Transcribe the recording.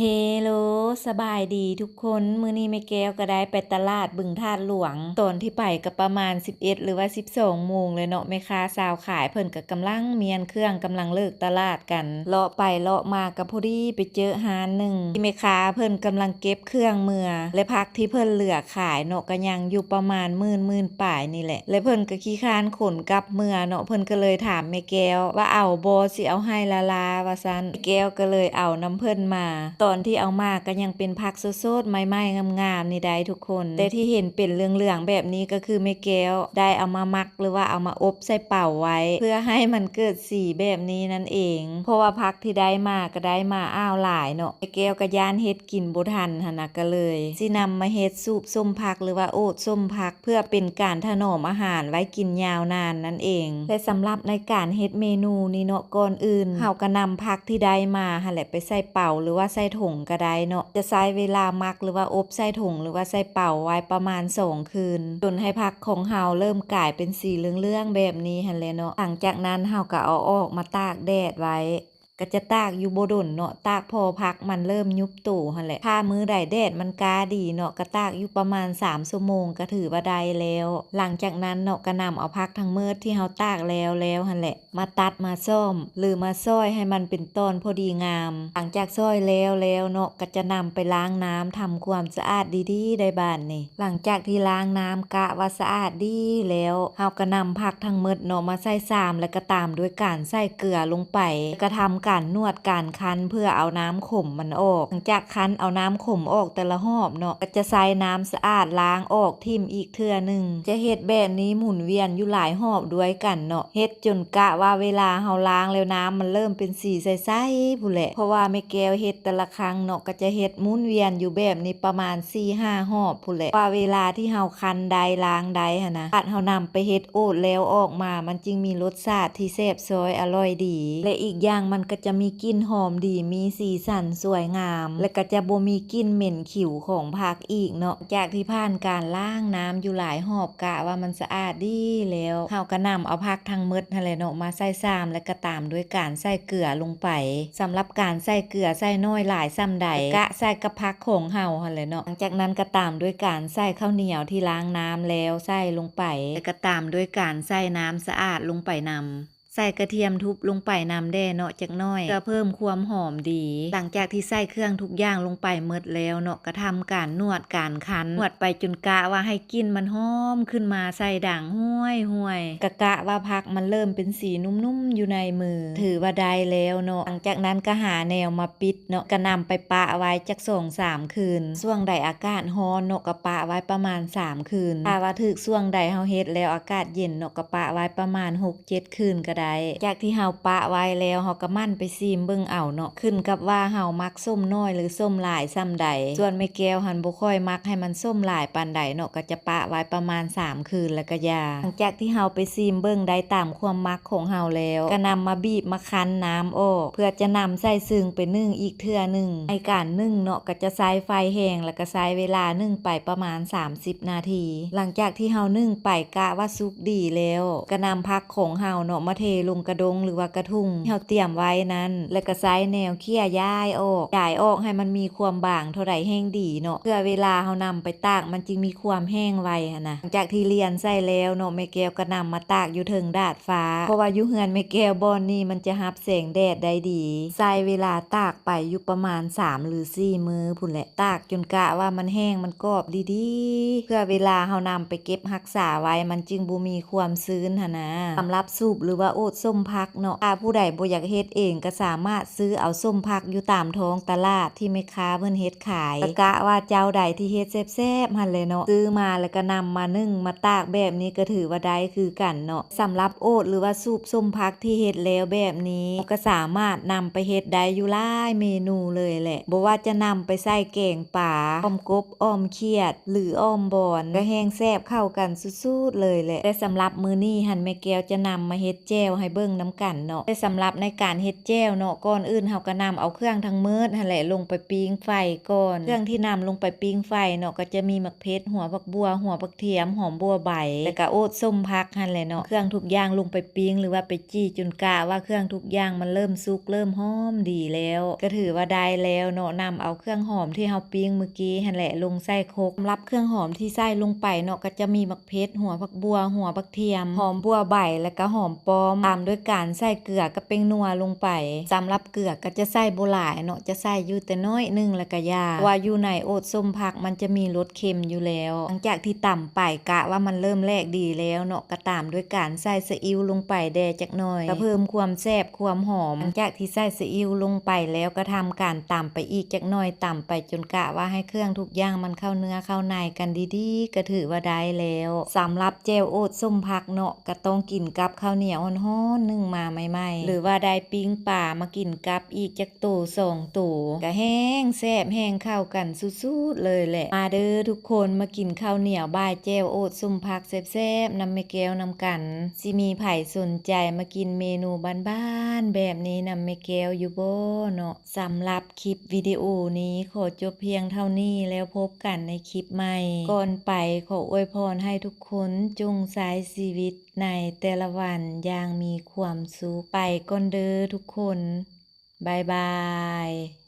ເຮໂລ ສະບາຍດີທຸກຄົນ. ມື້ນີ້ແມ່ແກ້ວກໍໄດ້ໄປຕະຫຼາດບຶງທາດຫຼວງ. ຕອນທີ່ໄປກໍປະມານສິບເອັດ ຫຼືວ່າສິບສອງໂມງແລ້ວເນາະ. ແມ່ຄ້າຊາວຂາຍເພິ່ນກໍກຳລັງມ້ຽນເຄື່ອງ, ກຳລັງເລີກຕະຫຼາດກັນ. ເລາະໄປເລາະມາກໍພໍດີໄປເຈີຮ້ານໜຶ່ງ ທີ່ແມ່ຄ້າເພິ່ນກຳລັງເກັບເຄື່ອງເມືອ ແລະ ຜັກທີ່ເພິ່ນເຫຼືອຂາຍເນາະ ກໍຍັງຢູ່ປະມານໝື່ນ, ໝື່ນປາຍນີ້ແຫຼະ. ແລະ ເພິ່ນກໍຂີ້ຄ້ານຂົນກັບເມືອເນາະ. ເພິ່ນກໍເລີຍຖາມແມ່ແກ້ວວ່າ ເອົາບໍ່ ຊິເອົາໃຫ້ລາໆ ວ່າຊັ້ນ. ແມ່ແກ້ວກໍເລີຍເອົານຳເພິ່ນມາ. ຕອນທີ່ເອົາມາກໍຍັງເປັນຜັກສົດໆ ໃໝ່ໆ ງາມໆ ນີ້ໄດ໋ທຸກຄົນ. ແຕ່ທີ່ເຫັນເປັນເຫຼືອງໆ ແບບນີ້ກໍຄືແມ່ແກ້ວໄດ້ເອົາມາໝັກ ຫຼືວ່າເອົາມາອົບໃສ່ເປົາໄວ້ ເພື່ອໃຫ້ມັນເກີດສີແບບນີ້ນັ້ນເອງ. ເພາະວ່າຜັກທີ່ໄດ້ມາກໍໄດ້ມາອ້າວຫຼາຍເນາະ. ແມ່ແກ້ວກໍຢ້ານເຮັດ ກິນບໍ່ທັນຫັ້ນນະ ກໍເລີຍຊິນຳມາເຮັດສູບສົ້ມຜັກ ຫຼືວ່າໂອດສົ້ມຜັກ ເພື່ອເປັນການຖະໜອມອາຫານໄວ້ກິນຍາວນານນັ້ນເອງ. ແລະ ສຳລັບໃນການເຮັດເມນູນີ້ເນາະ ກ່ອນອື່ນເຮົາກໍນຳຜັກທີ່ໄດ້ມາຫັ້ນແຫຼະ ໄປໃສ່ເປົາ ຫຼືວ່າໃສ່ຖົງກໍໄດ້ເນາະ. ຈະໃຊ້ເວລາໝັກ ຫຼືວ່າອົບໃສ່ຖົງ ຫຼືວ່າໃສ່ເປົາໄວ້ປະມານສອງຄືນ ຈົນໃຫ້ຜັກຂອງເຮົາເລີ່ມກາຍເປັນສີເຫຼືອງໆ ແບບນີ້ຫັ້ນແຫຼະເນາະ. ຫຼັງຈາກນັ້ນເຮົາກໍເອົາອອກມາຕາກແດດໄວ້. ກໍຈະຕາກຢູ່ບໍ່ດົນເນາະ, ຕາກພໍຜັກມັນເລີ່ມຍຸບໂຕຫັ້ນແຫຼະ. ຖ້າມື້ໃດແດດມັນກ້າດີເນາະ ກໍຕາກຢູ່ປະມານສາມຊົ່ວໂມງກໍຖືວ່າໄດ້ແລ້ວ. ຫຼັງຈາກນັ້ນເນາະ ກໍນຳເອົາຜັກທັງໝົດທີ່ເຮົາຕາກແລ້ວແລ້ວຫັ້ນແຫຼະ ມາຕັດມາສ້ອມ ຫຼືມາຊອຍໃຫ້ມັນເປັນຕອນພໍດີງາມ. ຫຼັງຈາກຊອຍແລ້ວແລ້ວເນາະ ກໍຈະນຳໄປລ້າງນ້ຳ ທຳຄວາມສະອາດດີໆ ໄດ້ບາດນີ້. ຫຼັງຈາກທີ່ລ້າງນ້ຳກະວ່າສະອາດດີແລ້ວ ເຮົາກໍນຳຜັກທັງໝົດເນາະ ມາໃສ່ຊາມ ແລະ ກໍຕາມດ້ວຍການໃສ່ເກືອລົງໄປ ແລະ ກໍທຳການນວດການຄັ້ນ ເພື່ອເອົານ້ຳຂົມມັນອອກ. ຫຼັງຈາກຄັ້ນເອົານ້ຳຂົມອອກແຕ່ລະຮອບເນາະ ກໍຈະໃຊ້ນ້ຳສະອາດລ້າງອອກຖິ້ມອີກເທື່ອໜຶ່ງ. ຈະເຮັດແບບນີ້ໝູນວຽນຢູ່ຫຼາຍຮອບດ້ວຍກັນເນາະ ເຮັດຈົນກະວ່າເວລາເຮົາລ້າງແລ້ວ ນ້ຳມັນເລີ່ມເປັນສີໃສໆ ພຸ້ນແຫຼະ. ເພາະວ່າແມ່ແກ້ວເຮັດແຕ່ລະຄັ້ງເນາະ ກໍຈະເຮັດໝູນວຽນຢູ່ແບບນີ້ປະມານສີ່ຫ້າຮອບພຸ້ນແຫຼະ ວ່າເວລາທີ່ເຮົາຄັ້ນໄດ້ ລ້າງໄດ້ຫັ້ນນະ. ບາດເຮົານຳໄປເຮັດໂອດແລ້ວອອກມາ ມັນຈຶ່ງມີລົດຊາດທີ່ແຊບຊອຍອະລ່ອຍດີ ແລະ ອີກຢ່າງມັນກໍຈະມີກິ່ນຫອມດີ ມີສີສັນສວຍງາມ ແລະ ກໍຈະບໍ່ມີກິ່ນເໝັນຂິວຂອງຜັກອີກເນາະ. ຈາກທີ່ຜ່ານການລ້າງນ້ຳຢູ່ຫຼາຍຮອບ ກະວ່າມັນສະອາດດີແລ້ວ ເຮົາກໍນຳເອົາຜັກທັງໝົດຫັ້ນແຫຼະເນາະ ມາໃສ່ຊາມ ແລະ ກໍຕາມດ້ວຍການໃສ່ເກືອລົງໄປ. ສຳລັບການໃສ່ເກືອໃສ່ໜ້ອຍຫຼາຍສ່ຳໃດ ກະໃສ່ກັບຜັກຂອງເຮົາຫັ້ນແຫຼະເນາະ. ຫຼັງຈາກນັ້ນກໍຕາມດ້ວຍການໃສ່ເຂົ້າໜຽວທີ່ລ້າງນ້ຳແລ້ວໃສ່ລົງໄປ ແລະ ກໍຕາມດ້ວຍການໃສ່ນ້ຳສະອາດລົງໄປນຳ. ໃສ່ກະທຽມທຸບລົງໄປນຳແດ່ເນາະ ຈັກໜ້ອຍ ເພື່ອເພີ່ມຄວາມຫອມດີ. ຫຼັງຈາກທີ່ໃສ່ເຄື່ອງທຸກຢ່າງລົງໄປໝົດແລ້ວເນາະ ກະທຳການນວດການຄັ້ນ ນວດໄປຈົນກະວ່າໃຫ້ກິ່ນມັນຫອມຂຶ້ນມາໃສ່ດັງຫວຍໆ ກະກະວ່າຜັກມັນເລີ່ມເປັນສີນຸ້ມໆຢູ່ໃນມື ຖືວ່າໄດ້ແລ້ວເນາະ. ຫຼັງຈາກນັ້ນກະຫາແນວມາປິດເນາະ ກະນຳໄປປະໄວ້ຈັກສອງສາມຄືນ. ຊ່ວງໃດອາກາດຮ້ອນເນາະ ກະປະໄວ້ປະມານສາມຄືນ. ຖ້າວ່າຖືກຊ່ວງໃດເຮົາເຮັດແລ້ວອາກາດເຢັນເນາະ ກະປະໄວ້ປະມານຫົກ ເຈັດຄືນກໍໄດ້. ຈາກທີ່ເຮົາປະໄວ້ແລ້ວ ເຮົາກໍໝັ່ນໄປຊີມເບິ່ງເອົາເນາະ ຂຶ້ນກັບວ່າເຮົາມັກສົ້ມໜ້ອຍ ຫຼື ສົ້ມຫຼາຍສ່ຳໃດ. ສ່ວນແມ່ແກ້ວຫັ້ນບໍ່ຄ່ອຍມັກໃຫ້ມັນສົ້ມຫຼາຍປານໃດເນາະ ກໍຈະປະໄວ້ປະມານສາມຄືນແລ້ວກໍຢ່າ. ຫຼັງຈາກທີ່ເຮົາໄປຊີມເບິ່ງໄດ້ຕາມຄວາມມັກຂອງເຮົາແລ້ວ ກໍນຳມາບີບມາຄັ້ນນ້ຳອອກ ເພື່ອຈະນຳໃສ່ຊຶງໄປໜຶ້ງອີກເທື່ອໜຶ່ງ. ໃນການໜຶ້ງເນາະ ກໍຈະໃຊ້ໄຟແຮງ ແລ້ວກໍໃຊ້ເວລາໜຶ້ງໄປປະມານສາມສິບນາທີ. ຫຼັງຈາກທີ່ເຮົາໜຶ້ງໄປກະວ່າສຸກດີແລ້ວ ກໍນຳຜັກຂອງເຮົາເນາະ ມາເທລົງກະດົງ ຫຼືວ່າກະທຸ່ງທີ່ເຮົາຕຽມໄວ້ນັ້ນ ແລ້ວກໍໃຊ້ແນວເຂ່ຍຢາຍອອກ ຢາຍອອກໃຫ້ມັນມີຄວາມບາງເທົ່າໃດແຮ່ງດີເນາະ ເພື່ອເວລາເຮົານຳໄປຕາກມັນຈຶ່ງມີຄວາມແຫ້ງໄວຫັ້ນນະ. ຫຼັງຈາກທີ່ລຽນໃສ່ແລ້ວເນາະ ແມ່ແກ້ວກໍນຳມາຕາກຢູ່ເທິງດາດຟ້າ ເພາະວ່າຢູ່ເຮືອນແມ່ແກ້ວບ່ອນນີ້ມັນຈະຮັບແສງແດດໄດ້ດີ. ໃຊ້ເວລາຕາກໄປຢູ່ປະມານສາມ ຫຼື ສີ່ມື້ພຸ້ນແຫຼະ ຕາກຈົນກະວ່າມັນແຫ້ງ ມັນກອບດີໆ ເພື່ອເວລາເຮົານຳໄປເກັບຮັກສາໄວ້ ມັນຈຶ່ງບໍ່ມີຄວາມຊືນຫັ້ນນາ. ສຳລັບສູບ ຫຼືວ່າໂອດສົ້ມຜັກເນາະ ຖ້າຜູ້ໃດບໍ່ຢາກເຮັດເອງ ກໍສາມາດຊື້ເອົາສົ້ມຜັກຢູ່ຕາມທ້ອງຕະຫຼາດທີ່ແມ່ຄ້າເພິ່ນເຮັດຂາຍ. ກະ ກະວ່າເຈົ້າໃດທີ່ເຮັດແຊບໆ ຫັ້ນແຫຼະເນາະ ຊື້ມາແລ້ວກໍນຳມາໜຶ້ງມາຕາກແບບນີ້ ກໍຖືວ່າໄດ້ຄືກັນເນາະ. ສຳລັບໂອດ ຫຼືວ່າສູບສົ້ມຜັກທີ່ເຮັດແລ້ວແບບນີ້ ກໍສາມາດນຳໄປເຮັດໄດ້ຢູ່ຫຼາຍເມນູເລີຍແຫຼະ ບໍ່ວ່າຈະນຳໄປໃສ່ແກງປາ, ອອມກົບ, ອອມຂຽດ ຫຼື ອອມບອນ ກໍແຮ່ງແຊບເຂົ້າກັນສຸດໆເລີຍແຫຼະ. ແຕ່ສຳລັບມື້ນີ້ຫັ້ນ ແມ່ແກ້ວຈະນຳມາເຮັດແຈ່ວ ເຮົາໃຫ້ເບິ່ງນຳກັນເນາະ. ແຕ່ສຳລັບໃນການເຮັດແຈ່ວເນາະ ກ່ອນອື່ນເຮົາກໍນຳເອົາເຄື່ອງທັງໝົດຫັ້ນແຫຼະລົງໄປປີ້ງໄຟກ່ອນ. ເຄື່ອງທີ່ນຳລົງໄປປີ້ງໄຟເນາະ ກໍຈະມີໝາກເຜັດ, ຫົວຜັກບົ່ວ, ຫົວຜັກທຽມ, ຫອມບົ່ວໃບ ແລ້ວກໍໂອດສົ້ມຜັກຫັ້ນແຫຼະເນາະ. ເຄື່ອງທຸກຢ່າງລົງໄປປີ້ງ ຫຼືວ່າໄປຈີ່ ຈົນກະວ່າເຄື່ອງທຸກຢ່າງມັນເລີ່ມສຸກ ເລີ່ມຫອມດີແລ້ວ ກໍຖືວ່າໄດ້ແລ້ວເນາະ. ນຳເອົາເຄື່ອງຫອມທີ່ເຮົາປີ້ງມື້ກີ້ຫັ້ນແຫຼະລົງໃສ່ຄົກ. ສຳລັບເຄື່ອງຫອມທີ່ໃສ່ລົງໄປເນາະ ກໍຈະມີໝາກ ເຜັດ, ຫົວຜັກບົ່ວ, ຫົວບັກທຽມ, ຫອມບົ່ວໃບ ແລ້ວກະຫອມປ້ອມ ຕາມດ້ວຍການໃສ່ເກືອກັບແປ້ງນົວລົງໄປ. ສຳລັບເກືອກໍຈະໃສ່ບໍ່ຫຼາຍເນາະ ຈະໃສ່ຢູ່ແຕ່ໜ້ອຍໜຶ່ງແລ້ວກະຢ່າ ເພາະວ່າຢູ່ໃນໂອດສົ້ມຜັກມັນຈະມີລົດເຄັມຢູ່ແລ້ວ. ຫຼັງຈາກທີ່ຕຳໄປກະວ່າມັນເລີ່ມແຫຼກດີແລ້ວເນາະ ກໍຕາມດ້ວຍການໃສ່ສະອິ້ວລົງໄປແດ່ຈັກໜ້ອຍ ກໍເພີ່ມຄວາມແຊບຄວາມຫອມ. ຫຼັງຈາກທີ່ໃສ່ສະອິ້ວລົງໄປແລ້ວ ກໍທຳການຕຳໄປອີກຈັກໜ້ອຍ ຕຳໄປ ຈົນກະວ່າໃຫ້ເຄື່ອງທຸກຢ່າງມັນເຂົ້າເນື້ອເຂົ້າໃນກັນດີໆ ກໍຖືວ່າໄດ້ແລ້ວ. ສຳລັບແຈ່ວໂອດສົ້ມຜັກເນາະ ກໍຕ້ອງກິນກັບເຂົ້າໜຽວຮ້ອນໆ ໜຶ້ງມາໃໝ່ໆ ຫຼືວ່າໄດ້ປີ້ງປາມາກິນກັບອີກຈັກໂຕສອງໂຕ ກໍແຮງແຊບແຮງເຂົ້າກັນສຸດໆເລີຍແຫຼະ. ມາເດີທຸກຄົນ ມາກິນເຂົ້າໜຽວບ່າຍແຈ່ວໂອດສົ້ມຜັກແຊບໆນຳແມ່ແກ້ວນຳກັນ. ຊິມີໃຜສົນໃຈມາກິນເມນູບ້ານໆແບບນີ້ນຳແມ່ແກ້ວຢູ່ບໍ່ເນາະ? ສຳລັບຄລິບວິດີໂອນີ້ຂໍຈົບພຽງເທົ່ານີ້ ແລ້ວພົບກັນໃນຄລິບໃໝ່. ກ່ອນໄປຂໍອວຍພອນໃຫ້ທຸກຄົນຈົ່ງໃຊ້ຊີວິດໃນແຕ່ລະວັນຢ່າງມີຄວາມສຸກ. ໄປກ່ອນເດີທຸກຄົນ. ບາຍບາຍ.